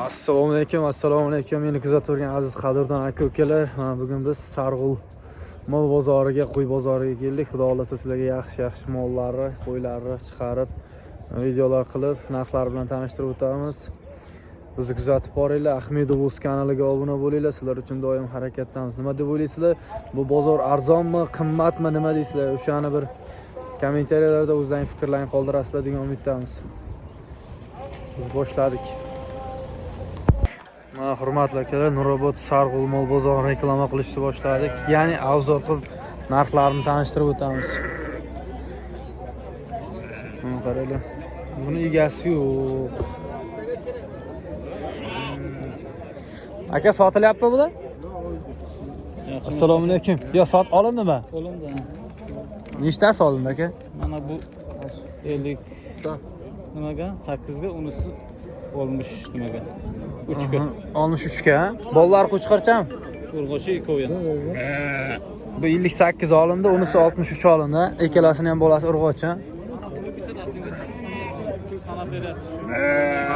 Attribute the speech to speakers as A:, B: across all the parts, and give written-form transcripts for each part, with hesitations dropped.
A: Assalomu alaykum, assalomu alaykum. Meni kuzatib turgan aziz qadrdon aka ukalar. Mana bugun biz Sarg'ul mol bozoriga, qo'y bozoriga keldik. Xudo xohlasa sizlarga yaxshi-yaxshi mollarni, qo'ylarni chiqarib, videolar qilib, narxlar bilan tanishtirib o'tamiz. Bizni kuzatib boringlar. Ahmedov Uz kanaliga obuna bo'linglar. Sizlar uchun doim harakatdamiz. Nima deb o'ylaysizlar? Bu bozor arzonmi, qimmatmi, nima deysizlar? O'shani bir kommentariyalarda o'zlaring fikrlaringni qoldirasizlar degan umiddamiz. Biz boshladik. Mana hurmatli akalar, Nurobod Sarg'ul mol bozorini reklama qilishni boshladik. Ya'ni avzor qilib narxlarini tanishtirib o'tamiz. Mana qaranglar. Buni egasi yo'q. Aka sotilyapti bular? Assalomu alaykum. Yo, sot olindimi?
B: Olindi.
A: Nechtasi olindi aka?
B: Mana bu 50 nimaga? 8 ga, unisi 60 nimaga? 3 ga.
A: 63 ga, ha? Bolalar qo'chqorchami?
B: Urg'ochi ikkovi.
A: Bu 58 olindi, unisi 63 olindi. Ikkalasini ham bolasi urg'ochi. Ha?
B: Bittasinga pul sanab beryapti shu.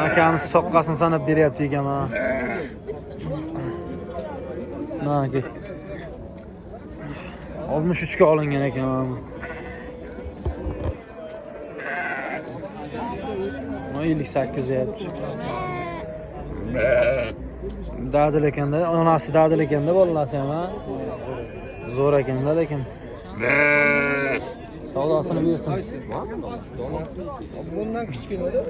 A: Akamiz soqqasini sanab beryapti ekan mana. Mana aka. 63 ga olingan ekan mana bu. Mana 58 deyapti. Dadil ekanda, onasi dadil ekanda, bolasi ham ha. Zo'r ekanda lekin. Savdosini bersin.
C: Bundan kichkina da.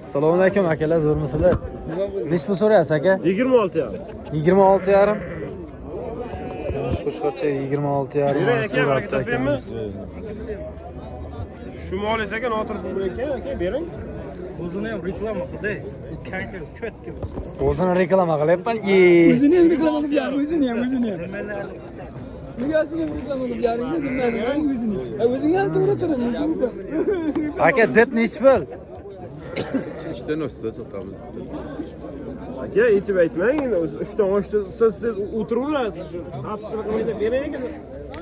A: Assalomu alaykum akalar, zo'rmisizlar? Nechi pul so'rayapsiz aka?
D: 26 yarim.
A: 26 yarim. Qo'chqorcha 26 yarim.
D: Bering aka, baraka
A: so'rabdi
D: topaymi?
A: akamiz.
D: Shu mol esa aka notir pul ekan aka, bering.
C: O'zini ham reklama qildi. Kanka cho'tki.
A: O'zini reklama qilyapman. E,
E: O'zini ham reklama qilib yarim, o'zini ham, o'zini ham. Nigasini ham reklama qilib yarim, o'zini o'zini. Ha, o'zing ham to'g'ri turing, o'zing.
A: Aka, did nechi pul?
F: Ishdan o'ssa sotamiz.
D: Aka, yetib aytmang, endi o'zi 3 dan oshdi, siz o'tiraverasiz shu. Xavfsizlik qilmaydi, bering aka.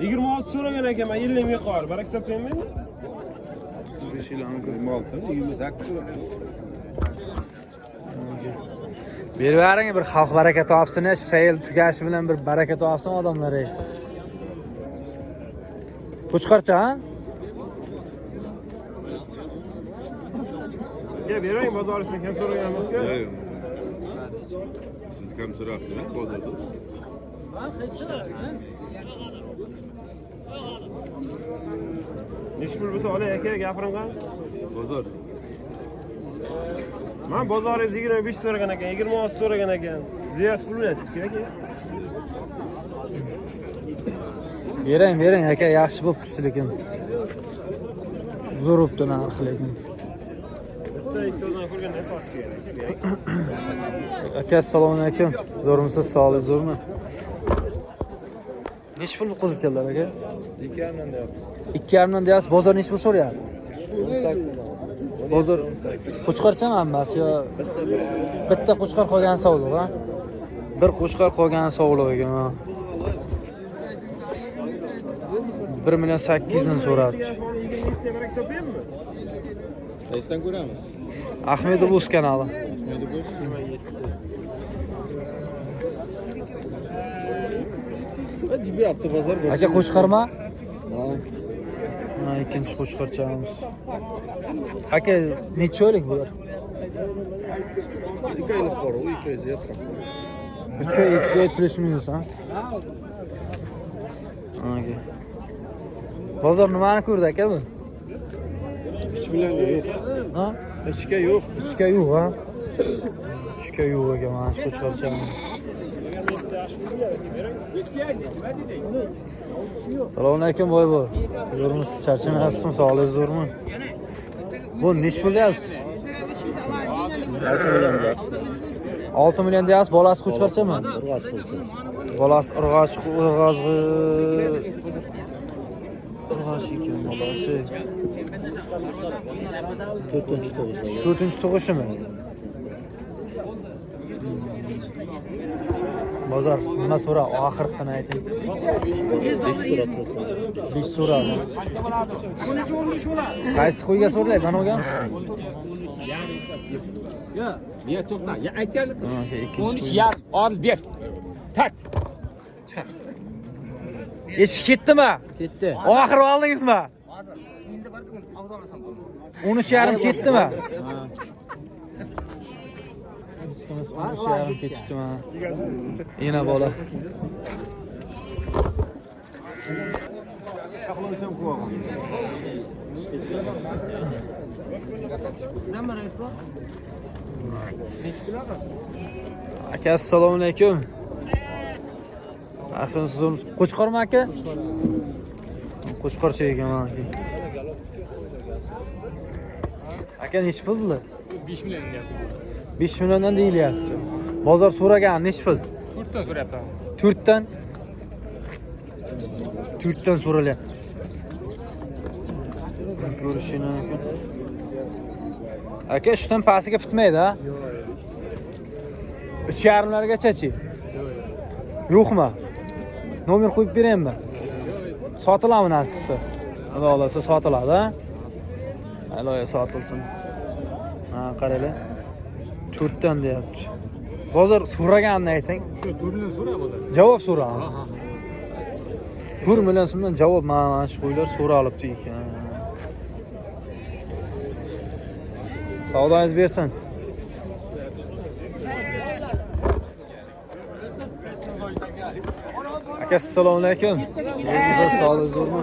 D: 26 so'ragan ekan, men 50 ming yuqori. Baraka topaymi endi?
F: 26, 28.
A: Berib yuboring, bir xalq baraka topsin, shu sayl tugashi bilan bir baraka topsin odamlar. Ey. Qo'chqorcha, ha?
D: Aka, bering, bozor ustida kam so'ragan aka.
F: Siz kam so'rabsiz bozorda.
D: Nechi pul bo'lsa olay aka, gapiring qani.
F: Bozor.
D: Men bozoringiz 25 so'ragan ekan, 26 so'ragan ekan. Ziyod pul berayapti aka.
A: Bering, bering aka, yaxshi bo'pti lekin. Zo'r bo'pti narxi lekin.
D: Bitta ikkovidan ko'rganda sotish kerak aka, bering.
A: Aka, assalomu alaykum. Zo'rmisiz, sog'lik zo'rmi? Nechi pul bu qo'zichalar aka?
C: 2,5 deyapmiz.
A: 2,5 deyapsiz. Bozor nechi pul so'rayapti? Bozor qo'chqorchami hammasi yo bitta qo'chqor qolgani sovliq, ha? Bir qo'chqor qolgani sovliq ekan. Ha. 1 million 800 dan so'rabdi.
D: 27 baraka topaymi?
F: Qayerdan ko'ramiz?
A: Ahmedov Uz kanali.
C: Jibyapti bozor.
A: Aka qo'chqorma? Mana ikkinchi qo'chqorchamiz. Aka, necha oylik bular?
C: 2 oylik bor, u 2 oy ziyodroq.
A: 3 oy, 2 oy плюс минус, ha? Aka. Bozor nimani ko'rdi aka bu?
C: 3 millionga yo'q.
A: Ha?
C: 3ga yo'q.
A: 3ga yo'q, ha? 3ga yo'q aka mana shu qo'chqorchamiz. Assalomu alaykum boy bu. Zo'rmisiz, charchamayapsizmi? Sog'ligingiz zo'rmi? Bu nechi pul deyapsiz? 6 million deyapsiz, bolasi qo'chqorchami? Bolasi urg'och, urg'och urg'och ekan bolasi.
C: 4-chi tug'ish.
A: To'rtinchi tug'ishimi? Bozor nima so'ra? Oxirgisini ayting. 5 so'radi. Qaysi qo'yga so'rayapti? Mana o'gam?
E: Ya to'xta, ya aytaylik.
A: Ha, ikkinchi
E: 13
A: qo'yimiz.
E: yarim ol ber. Tak.
A: Eshik ketdimi?
F: Ketdi.
A: Oxiri oldingizmi? 13,5 ketdimi? Eshikimiz 13,5 ketibdi mana. Yana bola. Aka, assalomu alaykum. Yaxshimisiz? Qo'chqormi aka? Qo'chqorcha ekan mana aka. Aka, nechi pul bular?
B: 5 million deyapti.
A: 5 milliondan deyilyapti. Bozor so'ragan nechi pul?
B: 4 dan so'rayapti.
A: 4 dan. 4 dan so'ralyapti. Ko'rishini mumkin. Aka, shundan pastiga bitmaydi, ha? 3,5largacha-chi? Yo'qmi? Nomer qo'yib beraymi? Sotiladimi nasib qilsa? Xudo xolasa sotiladi, ha? Iloyo sotilsin. Ha, qaranglar. 4 dan deyapti. Bozor so'raganini ayting.
B: Shu 4 million so'ra bozor.
A: Javob so'radi. 4 million so'mdan javob mana shu qo'ylar so'ralibdi ekan. Savdoyingiz bersin. Aka, assalomu alaykum. O'zingiz sog'ligingiz zo'rmi?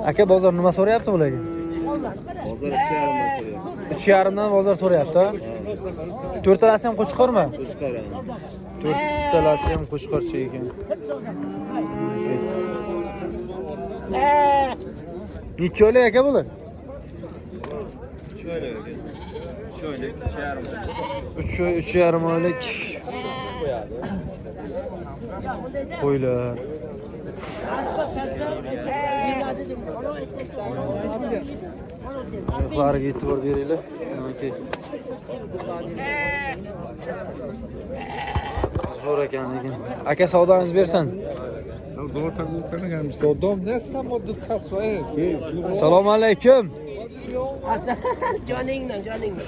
A: Aka, bozor nima so'rayapti bularga?
F: Bozor 3,5 so'rayapti.
A: 3,5 dan bozor so'rayapti, ha? To'rtalasi ham qo'chqormi?
F: Qo'chqor.
A: To'rttalasi ham qo'chqorcha ekan. Necha oylik aka bular?
F: 3 oylik aka. 3 oylik, 3,5.
A: 3 oy, 3,5 oylik qo'ylar. Oyoqlariga e'tibor beringlar. Manaki zo'r ekan lekin. Aka, savdoyingiz bersin. Assalomu alaykum.
G: Joningdan, joningdan.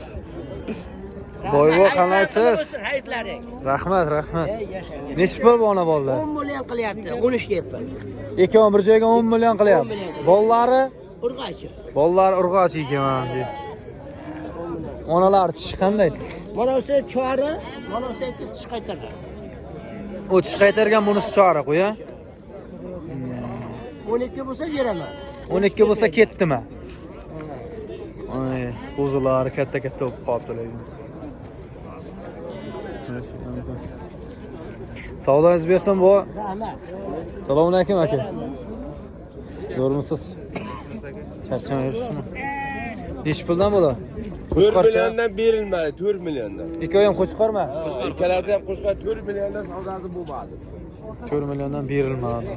A: Boybo, qalaysiz?
G: Hayitlaring.
A: Rahmat, rahmat.
G: Ey, yashang.
A: Nechi pul bu ona bolalar?
G: 10 million qilyapti, 13 deyapman.
A: Ikkovi bir joyga 10 million qilyapti. Bolalari?
G: Urg'achi.
A: Bolalari urg'ochi ekan mana bu. Onalari tishi qanday?
G: Manasi chori, manasi tish qaytargan.
A: U tish qaytargan, bunisi chori qo'ya.
G: 12 bo'lsa beraman.
A: 12 bo'lsa ketdimi? Ay, qo'zilari katta-katta bo'lib qolibdi lekin. Savdoyingiz bersin bu.
G: Rahmat.
A: Assalomu alaykum aka. Zo'rmisiz? Charchamayapsizmi? Nechi puldan bo'ladi?
F: 4
A: Qo'chqorcha.
F: milliondan berilmadi, 4 milliondan.
A: Ikkovi ham qo'chqormi?
F: Ikkalasi ham qo'shqor 4 milliondan savdosi bo'lmadi.
A: 4 milliondan berilmadi.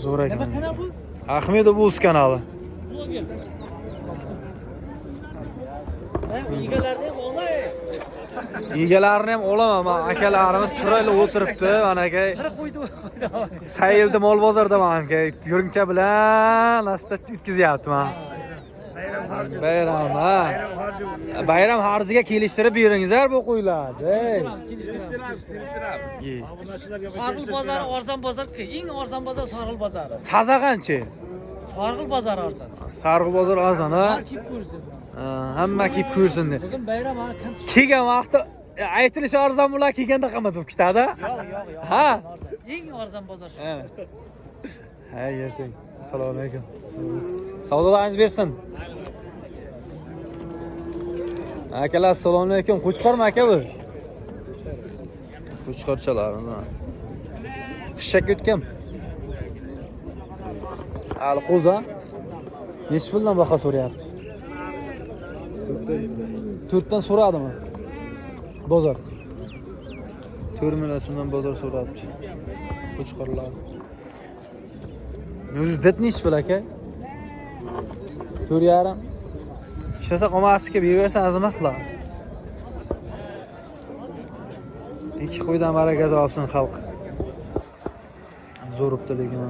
A: Zo'r ekan. Ahmedov Uz kanali. Egalarini ham olaman. Mana akalarimiz chiroyli o'tiribdi. Mana aka. Sayilda mol bozorda mana aka. Yurungcha bilan asta o'tkazyapti mana. Bayram, ha. Bayram harjiga kelishtirib beringizlar bu qo'ylarni. Ey.
H: Sarg'il bozori arzon bozor, eng arzon bozor Sarg'il bozori.
A: Sazag'anchi?
H: Sarg'il bozori arzon.
A: Sarg'il bozor arzon, ha?
H: Har kelib ko'rsin.
A: Ha, hamma kelib ko'rsin deb.
H: Bugun bayram hali kam tushdi.
A: Kelgan vaqti aytilishi arzon bular kelganda qimmat bo'lib ketadi.
H: Yo'q, yo'q, yo'q.
A: Ha.
H: Arzon. Eng arzon bozor shu.
A: Ha. Ha, yashang. Assalomu alaykum. Savdolaringiz bersin. Akalar, assalomu alaykum. Qo'chqormi aka bu? Qo'chqorchalar. Pishak o'tgan. Hali qo'za. Nechi puldan baho so'rayapti? 4 dan so'radimi? Bozor. 4 million so'mdan bozor so'rabdi. Qo'chqorlar. O'zi did nechi pul aka? 4,5. Ishlasa qolmabdiki, beraversangiz nima qiladi? Ikki qo'ydan baraka topsin xalq. Zo'ribdi lekin.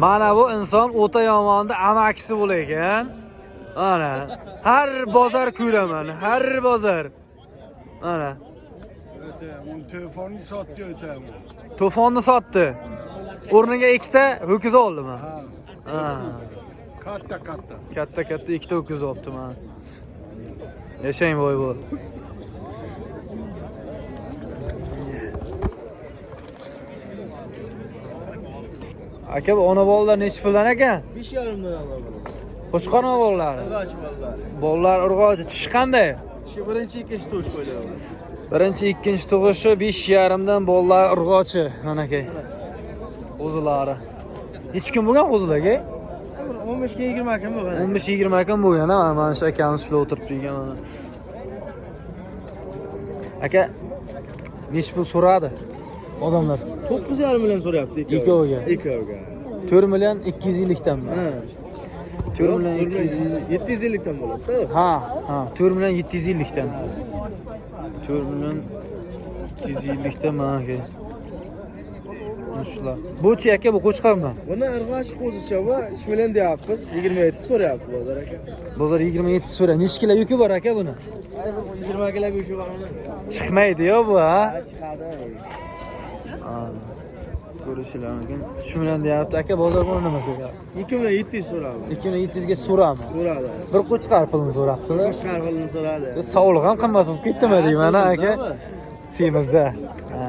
A: Mana bu inson o'ta yomonni amakisi bo'lar ekan. Mana har bozor ko'raman, har bozor. Mana
I: Telefonni sotdi o'tami.
A: to'fonni sotdi. O'rniga ikkita ho'kiz oldimi? Ha.
I: Katta katta.
A: Katta katta ikkita ho'kiz olibdi mana. Yashang boy bo'l. Aka, bu ona bolalar nechi puldan ekan?
E: 5,5 million bo'ladi.
A: Qo'chqor bolalari.
E: Urg'ochi bolalar.
A: Bolalar urg'ochi. Tishi qanday?
E: Shu birinchi, ikkinchi tug'ish qo'ylar.
A: Birinchi, ikkinchi tug'ishi 5,5 dan bolalar urg'ochi. Mana aka. Qo'zilari. Nechi kun bo'lgan qo'zilarga?
E: 15 ga 20 kun bo'lgan.
A: 15-20 kun bo'lgan, ha, mana shu akamiz shular o'tiribdi ekan mana. Aka, nechi pul so'radi odamlar?
E: 9,5 million so'rayapti
A: Ikkoviga.
E: Ikkoviga.
A: 4 million 250 tanmi?
E: Ha.
A: 4 million 250.
E: 750 dan bo'ladi.
A: Ha, ha, 4 million 750 dan. 4 million 750 dan mana aka. Shular. Bu-chi aka, bu qo'chqormi?
E: Buni urg'ochi qo'zicha va 3 million deyapmiz. 27 so'rayapti bozor aka.
A: Bozor 27 so'ra. Nechi kilo yuki bor aka buni?
E: 20 kilo go'sht bor uni.
A: Chiqmaydi-yo bu, ha?
E: Chiqadi.
A: Ha. Ko'rishinglar mumkin. 3 million deyapti aka, bozor buni nima so'rayapti?
E: 2 million 700 so'radi.
A: 2 million 700 ga so'rami?
E: So'radi.
A: Bir qo'chqor pulini so'rabdilar.
E: Qo'chqor pulini so'radi.
A: Sovliq ham qimmat bo'lib ketdimi deyman aka. Semizda. Ha.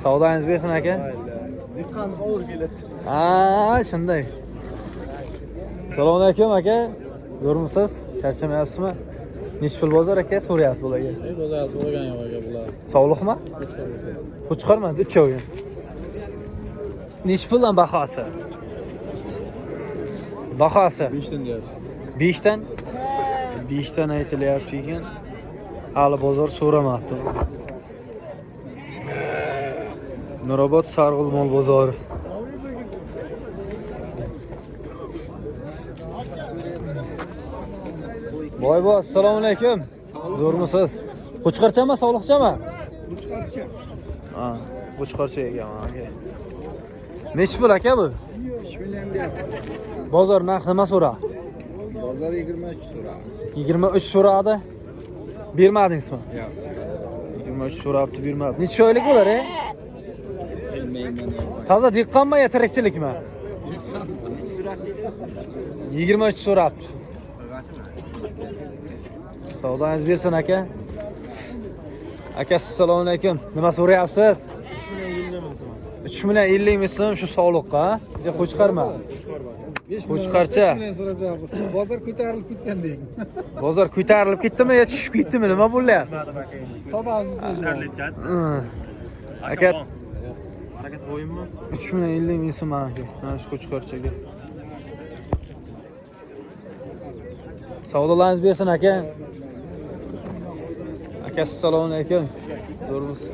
A: Savdoyingiz bersin aka.
E: Dehqon og'ir keladi.
A: Ha, shunday. Assalomu alaykum aka. Zo'rmisiz? Charchamayapsizmi? Nechi pul bozor aka so'rayapti bularga.
B: Bozor so'ragan yo'q aka bular.
A: Sovliqmi? Qo'chqormi? Uchovi. Nechi puldan bahosi? Bahosi
B: 5 dan deyapti.
A: 5 dan 5 dan aytilyapti ekan. Hali bozor so'ramabdi. Nurobod Sarg'ul mol bozori. Boy bo, assalomu alaykum. Zo'rmisiz? Qo'chqorchami, sovliqchami?
I: Qo'chqorcha.
A: Ha, qo'chqorcha ekan, aka. Nechi pul aka bu?
I: 3 million deyapmiz.
A: Bozor narxi nima so'radi?
I: Bozor 23 so'radi.
A: 23 so'radi. Bermadingizmi?
I: Yo'q.
A: 23 so'rabdi, bermadi. Necha oylik bo'lar, e? Toza dehqonmi yo tirikchilikmi? 23 so'rabdi. Savdoyingiz bersin aka. Aka, assalomu alaykum. Nima so'rayapsiz? 3 million 50 ming so'm shu sovliqqa, ha? Yo qo'chqormi? Qo'chqorcha.
E: Bozor ko'tarilib ketgan deng.
A: Bozor ko'tarilib ketdimi yo tushib ketdimi? Nima bo'lyapti?
E: Savdosi
A: Aka, 3 million 50 ming so'm aka. Mana shu qo'chqorchaga. Savdolaringiz bersin aka. Aka, assalomu alaykum. Zo'rmisiz?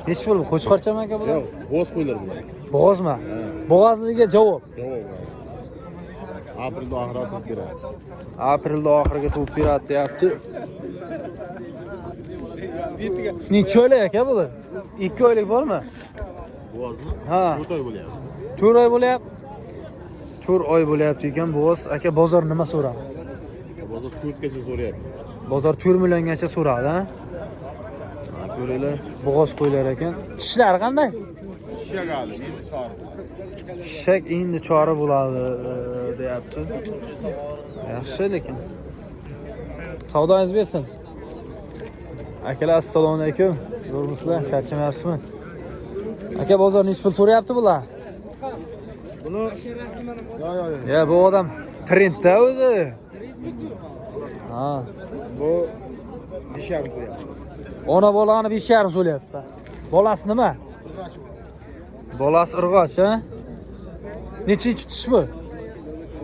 A: Nechi pul bu? Qo'chqorchami aka bular?
I: Yo'q, bo'z qo'ylar bular.
A: Bo'g'ozmi? Bo'g'ozligiga javob.
I: Javob. Aprelda oxirida tug'ib beradi.
A: Aprelda oxiriga tug'ib beradi deyapti. Necha oylik aka bular? 2 oylik bormi?
I: Bo'g'ozmi?
A: Ha.
I: 4 oy bo'lyapti.
A: 4 oy bo'lyapti. 4 oy bo'lyapti ekan bo'g'oz. Aka, bozor nima so'radi?
I: Bozor 4 gacha so'rayapti.
A: Bozor 4 milliongacha so'radi, ha? Ha, ko'ringlar, bo'g'oz qo'ylar ekan. Tishlari qanday?
I: Shak hali, endi chori.
A: Shak endi chora bo'ladi deyapti. Yaxshi lekin. Savdoyingiz bersin. Akalar, assalomu alaykum. Zo'rmisizlar? Charchamayapsizmi? Aka, bozor nechi pul so'rayapti bular?
I: Buni Yo, yo, yo.
A: Ya bu odam trendda o'zi. Ha.
I: Bu 5,5 so'rayapti.
A: Ona bolani 5,5 so'rayapti. Bolasi nima? Bolasi urg'och, ha? Nechinchi tish bu?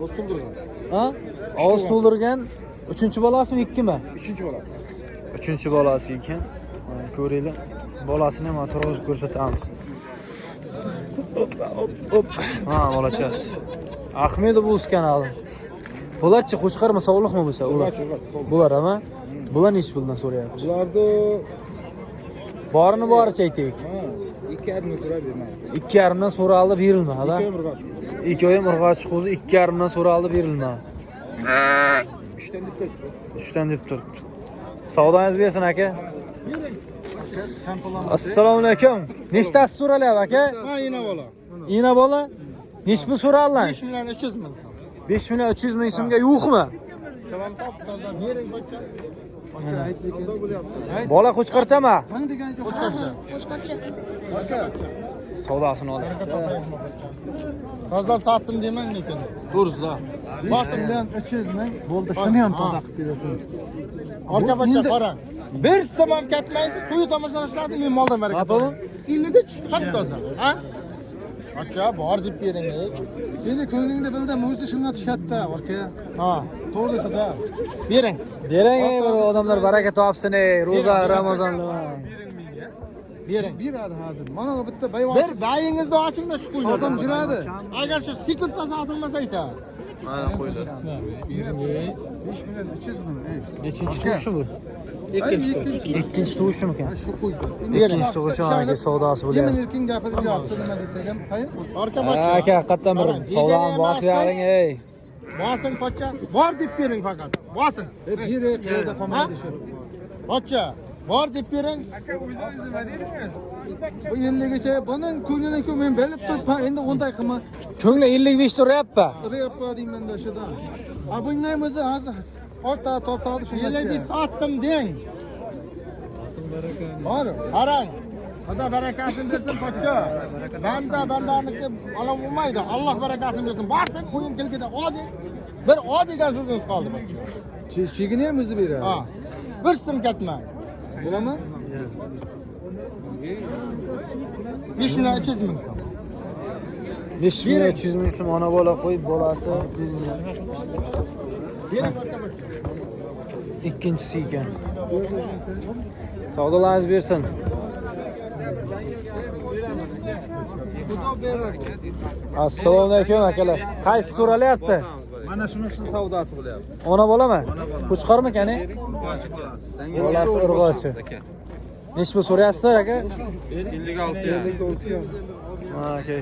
I: O'z to'ldirgan.
A: Ha? Og'iz to'ldirgan 3-chi bolasimi, 2mi?
I: 3-chi bolasi.
A: 3-chi bolasi ekan. Mana ko'ringlar. Bolasini ham turg'izib ko'rsatamiz. Hop, hop, hop. Ha, bolachasi. Ahmedov o'z kanali. Bularchi qo'chqormi, sovliqmi bo'lsa? Ular. Bular ama. Bular nechi puldan so'rayapti?
I: Bularni
A: Borini boricha aytaylik.
I: 2,5 so'rab bermaydi.
A: 2,5 dan so'raldi berilmadi.
I: Urg'ochi.
A: Ikkovi ham urg'ochi qo'zi 2,5 dan so'raldi berilmadi.
I: 3dan deb turibdi.
A: 3dan deb turibdi. Savdoyingiz bersin aka. Assalomu alaykum. Nechtasi so'ralyapti aka?
I: Ha, ina bola.
A: Ina bola. Nechi pul so'raldi?
I: 5 million 300 ming so'm.
A: 5 million 300 ming so'mga yo'qmi?
I: Shalom top toza bering pochcha. Savdo bo'lyapti.
A: Bola qo'chqorchami?
I: Qo'chqorcha.
A: Savdosini oldi.
I: Sozlab sotdim demang lekin. To'g'risida. Bosim
E: 300 ming bo'ldi, shuni ham toza qilib berasan.
I: Orqa pochcha qarang. Bir so'm ham ketmaysiz, to'y tomoshalashlarni men moldan baraka.
A: Nima
I: 50 ga top toza. Ha? Pochcha bor deb bering.
E: Seni ko'nglingda bildim, o'zi shunga tushadi-da, orqa.
I: Ha,
E: To'g'risida.
I: bering.
A: Bering ey, bir odamlar baraka topsin ey, ro'za Ramazonda.
I: Bering.
E: Beradi hozir. Mana bu bitta bayvon.
I: Bir bayingizni ochingda shu qo'yni.
E: Odam juradi.
I: Agar shu sekundda sotilmasa aytadi.
A: Mana qo'ylar.
E: 5 million 300 ming. Ey.
A: Nechinchi tug'ishi bu?
E: Ikkinchi.
A: Ikkinchi tug'ishimikan?
E: Shu qo'ydi.
A: Ikkinchi tug'ishi aka savdosi
E: Yemin
A: bo'lyapti.
E: erkin gapirib yopti, nima desak ham, hayır.
I: Orqa
A: Ha,
I: pochcha.
A: aka haqiqatdan bir
I: Qarang,
A: savdoni
I: degani
A: boshlaring ey.
I: Bosing pochcha. Bor deb bering faqat. Bosing.
E: Bir qayerda qolmaydi shu.
I: Pochcha, bor deb bering.
E: Bu 50gacha buning ko'nglini ku men bilib turibman, endi unday qilma.
A: Ko'ngli 55 turyapti.
E: Uryapman deyman-da shuda. Ha, bunga ham o'zi hozir ortadi, tortadi shunga.
I: 55 sotdim deng.
E: Bor.
I: Qarang. Xudo barakasini bersin pochcha. Banda bandaniki olib bo'lmaydi. Alloh barakasini bersin. Borsin o'yin kilkida odi. Bir o degan so'zingiz qoldi pochcha.
E: Chegini ham o'zi beradi.
I: Ha. Bir so'm ketma.
E: Bo'ladimi?
I: 5 million 300 ming so'm.
A: 5 million 300 ming so'm ona bola qo'yib bolasi
I: Bering orqa pochcha.
A: ikkinchisi ekan. Savdolaringiz bersin. Assalomu alaykum akalar. Qaysi so'ralyapti?
F: Mana shunisi savdosi bo'lyapti.
A: Ona bolami? Qo'chqormikan? Bolasi urg'ochi. Nechi pul so'rayapsizlar aka?
F: 56.
A: Mana aka.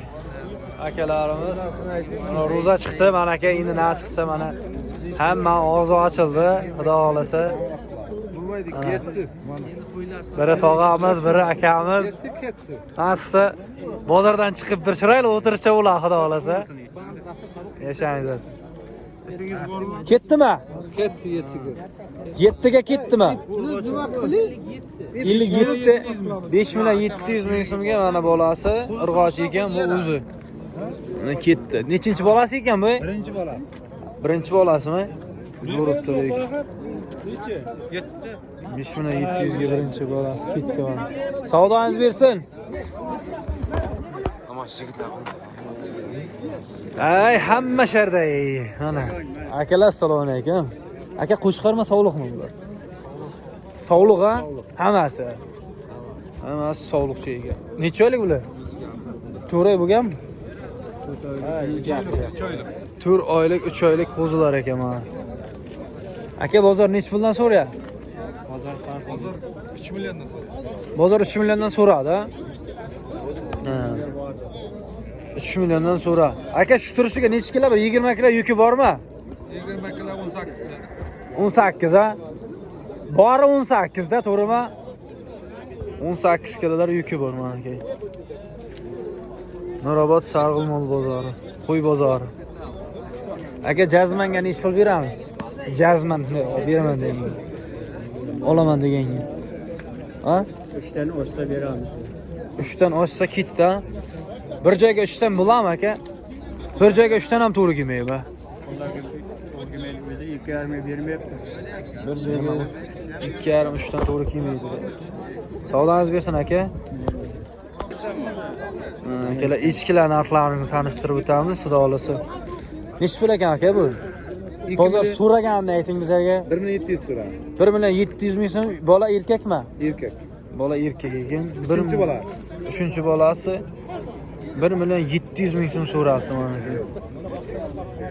A: Akalarimiz mana ro'za chiqdi, mana aka endi nasib qilsa mana hamma og'zi ochildi, Xudo xohlasa. Biri tog'amiz, biri akamiz. Nasib qilsa bozordan chiqib bir chiroyli o'tirishcha bo'ladi, Xudo xohlasa. Yashanglar. Ketdimi?
E: Ketdi, yettiga.
A: 7 ga ketdimi?
E: Nima qiling?
A: 57 5 million 700 ming so'mga mana bolasi urg'ochi ekan bu o'zi. Mana ketdi. Nechinchi bolasi ekan bu?
F: Birinchi bolasi.
A: Birinchi bolasimi? Zo'ribdi lekin. 5 million 700 ga birinchi bolasi ketdi mana. Savdoyingiz bersin. Ay, hamma sharda ey. Mana. Akalar assalomu alaykum. Aka qo'chqormi sovliqmi bular? Sovliq ha? Hammasi. Hammasi sovliqcha ekan. Necha oylik bular? 4 oy bo'lganmi? 4 oylik, 3 oylik qo'zilar ekan mana. Aka bozor necha puldan so'rayapti?
F: Bozor 3 milliondan so'rayapti.
A: Bozor 3 milliondan so'radi, ha? Ha. 3 milliondan so'ra. Aka shu turishiga necha kilo bir 20 kilo yuki bormi?
F: 20 kilo 18 kilo.
A: 18 ha? Bori 18 da, to'g'rimi? 18 kilolar yuki bor mana aka. Nurobod Sarg'il mol bozori, qo'y bozori. Aka jazmanga necha pul beramiz? Jazman beraman deganga. Olaman deganga. Ha?
C: 3dan oshsa beramiz.
A: 3dan oshsa ketdi. Ha? Bir joyga 3dan bo'ladimi aka? Bir joyga 3dan ham to'g'ri kelmaydi.
C: Ularga o'zi 2,5 bermayapti.
A: Bir joyga 2,5 3dan to'g'ri kelmaydi. Savdoyingiz bersin aka. Akalar echkilar narxlarini tanishtirib o'tamiz, xudo xolasa. Nechi pul ekan aka bu? Bozor so'raganini ayting bizlarga.
I: 1 million 700 so'radi.
A: 1 million 700 ming so'm. Bola erkakmi?
I: Erkak.
A: Bola erkak ekan.
I: Uchinchi bolasi.
A: Uchinchi bolasi 1 million 700 ming so'm so'rabdi mana aka.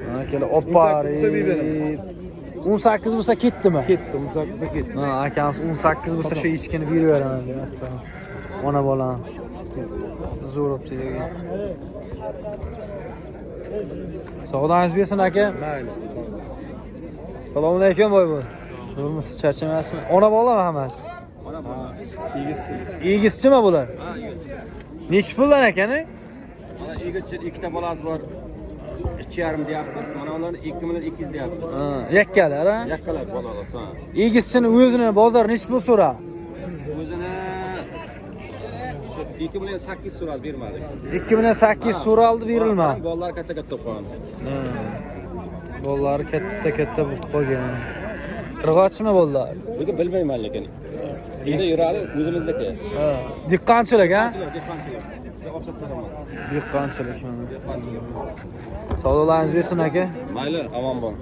A: Mana Akalar olib
F: 18 bo'lsa beraman.
A: 18 bo'lsa ketdimi?
F: Ketdi, 18 da ketdi.
A: Ha, akamiz 18 bo'lsa shu echkini berib beraman deyapti. Ona bolani. Zo'r bo'pti degan. Savdoyingiz bersin aka.
F: Mayli.
A: Assalomu alaykum boy. Zo'rmisiz, charchamasmi? Ona bolami hammasi? Egizchimi bular? Nechi puldan ekan?
J: Mana egizchi ikkita bolasi bor. 3,5 deyapmiz. Mana ularni 2 million 200 deyapmiz.
A: Ha, yakkalar ha?
J: Yakkalar bolalar, ha.
A: Egizchini o'zini bozor nechi pul so'radi?
J: O'zini shu 2 million 800 so'radi, bermadik.
A: 2 million 800 so'raldi, berilmadi.
J: Bolalar katta katta bo'lib qolgan.
A: Bolalari katta katta bo'lib qolgan. Irg'ochmi bolalar?
J: Bugun bilmayman lekin. Uyda yuradi, o'zimizniki.
A: Ha, dehqonchilik ha?
J: Dehqonchilik. Obsatlar emas.
A: Dehqonchilik. Ha.
J: Dehqonchilik.
A: Savdolaringiz bersin aka.
J: Mayli, omon bo'l.